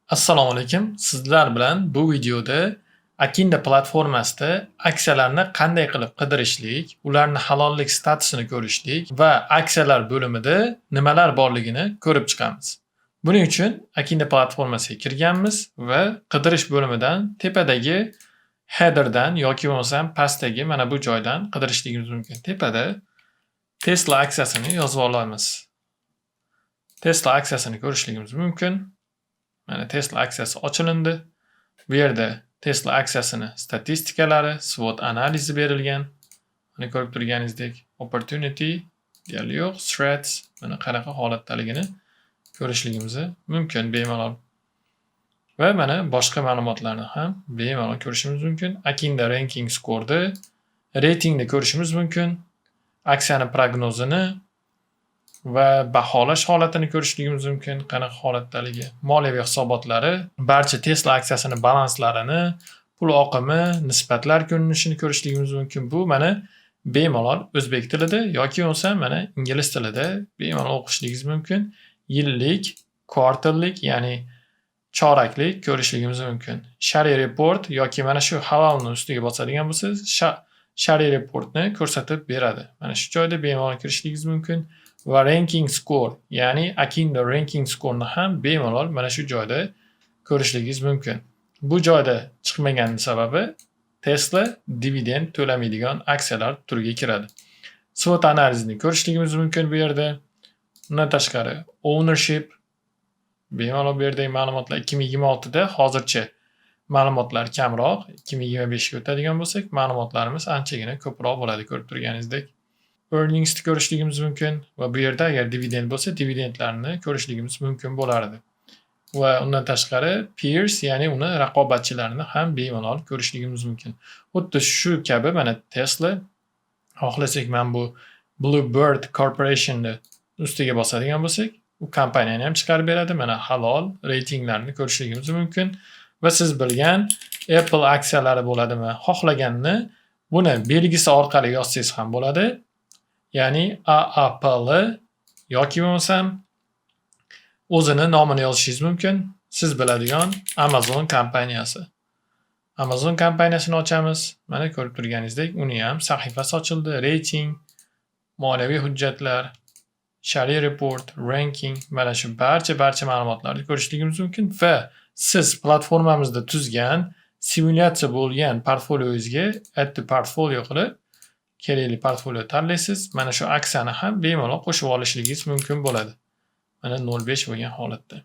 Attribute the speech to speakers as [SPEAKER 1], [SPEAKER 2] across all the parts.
[SPEAKER 1] Assalomu alaykum. Sizlar bilan bu videoda Akinda platformasida aksiyalarni qanday qilib qidirishlik, ularni halollik statusini ko'rishlik va aksiyalar bo'limida nimalar borligini ko'rib chiqamiz. Buning uchun Akinda platformasiga kirganmiz va qidirish bo'limidan tepadagi headerdan yoki bo'lmasam pastdagi mana bu joydan qidirishligimiz mumkin. Tepada Tesla aksiyasini yozib olamiz. Tesla aksiyasini ko'rishligimiz mumkin. Mana, Tesla aksiyasi ochilindi. Bu yerda Tesla aksiyasini statistikalari, SWOT analizi berilgan. Mana, ko'rib turganingizdek, opportunity deyarli yo'q, threats, mana, qanaqa holatdaligini ko'rishligimiz mumkin bemalol. Va mana, boshqa ma'lumotlarni ham bemalol ko'rishimiz mumkin. Akinda ranking score'da reytingni ko'rishimiz mumkin. Aksiyani prognozini va baholash holatini ko'rishligimiz mumkin, qanaqa holatdaligi. Moliyaviy hisobotlari, barcha Tesla aksiyasini balanslarini, pul oqimi, nisbatlar ko'rinishini ko'rishligimiz mumkin. Bu, mana, bemalol o'zbek tilida yoki bo'lmasam, mana, ingliz tilida bemalol o'qishligingiz mumkin. Yillik, kvartallik, ya'ni choraklik ko'rishligimiz mumkin. Shariy report yoki mana shu halolni ustiga bosadigan bo'lsangiz, Shariy reportni ko'rsatib beradi. Mana shu joyda bemalol kirishligingiz mumkin va ranking score, ya'ni Akinda ranking score'ni ham bemalol mana shu joyda ko'rishligingiz mumkin. Bu joyda chiqmaganini sababi, Tesla dividend to'lamaydigan aksiyalar turiga kiradi. SWOT analizini ko'rishligimiz mumkin bu yerda. Undan tashqari, ownership, bemalol bu yerdagi ma'lumotlar 2026 da hozircha ma'lumotlar kamroq. 2025 ga o'tadigan bo'lsak, ma'lumotlarimiz anchagina ko'proq bo'ladi, ko'rib turganingizdek. Earningsni ko'rishligimiz mumkin va bu yerda agar dividend bo'lsa, dividendlarni ko'rishligimiz mumkin bo'lardi. Va undan tashqari, peers, ya'ni uni raqobatchilarini ham bemalol ko'rishligimiz mumkin. Xuddi shu kabi, mana, Tesla, xohlasak, mana bu Bluebird Corporation'ni ustiga bosadigan bo'lsak, u kompaniyani ham chiqarib beradi. Mana, halol reytinglarni ko'rishligimiz mumkin va siz bilgan Apple aksiyalari bo'ladimi, xohlaganini buni belgisi orqali yozsangiz ham bo'ladi. Ya'ni AAPL yoki bo'lmasam o'zini nomini yozishingiz mumkin. Siz biladigan Amazon kompaniyasi. Amazon kompaniyasini ochamiz. Mana, ko'rib turganingizdek, uni ham sahifasi ochildi. Reyting, moliyaviy hujjatlar, Shariy report, ranking, mana shu barcha ma'lumotlarni ko'rishligimiz mumkin va siz platformamizda tuzgan, simulyatsiya bo'lgan portfolioyingizga add to portfolio qilib, kerakli portfolio tanlaysiz. Mana shu aksiyani ham bemalol qo'shib olishligingiz mumkin bo'ladi. Mana, 0,5 bo'lgan holatda.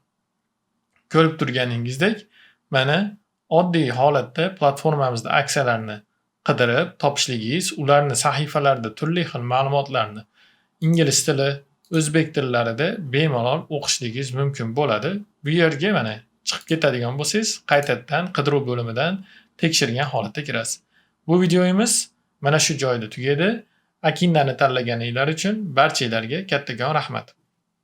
[SPEAKER 1] Ko'rib turganingizdek, mana, oddiy holatda platformamizda aksiyalarni qidirib topishligingiz, ularni sahifalarida turli xil ma'lumotlarni ingliz tili, o'zbek tillarida bemalol o'qishligingiz mumkin bo'ladi. Bu yerga, mana, chiqib ketadigan bo'lsangiz, qaytadan qidiruv bo'limidan tekshirgan holatda kirasiz. Bu videomiz mana shu joyda tugadi. Akindani tanlaganinglar uchun barchanglarga kattakon rahmat.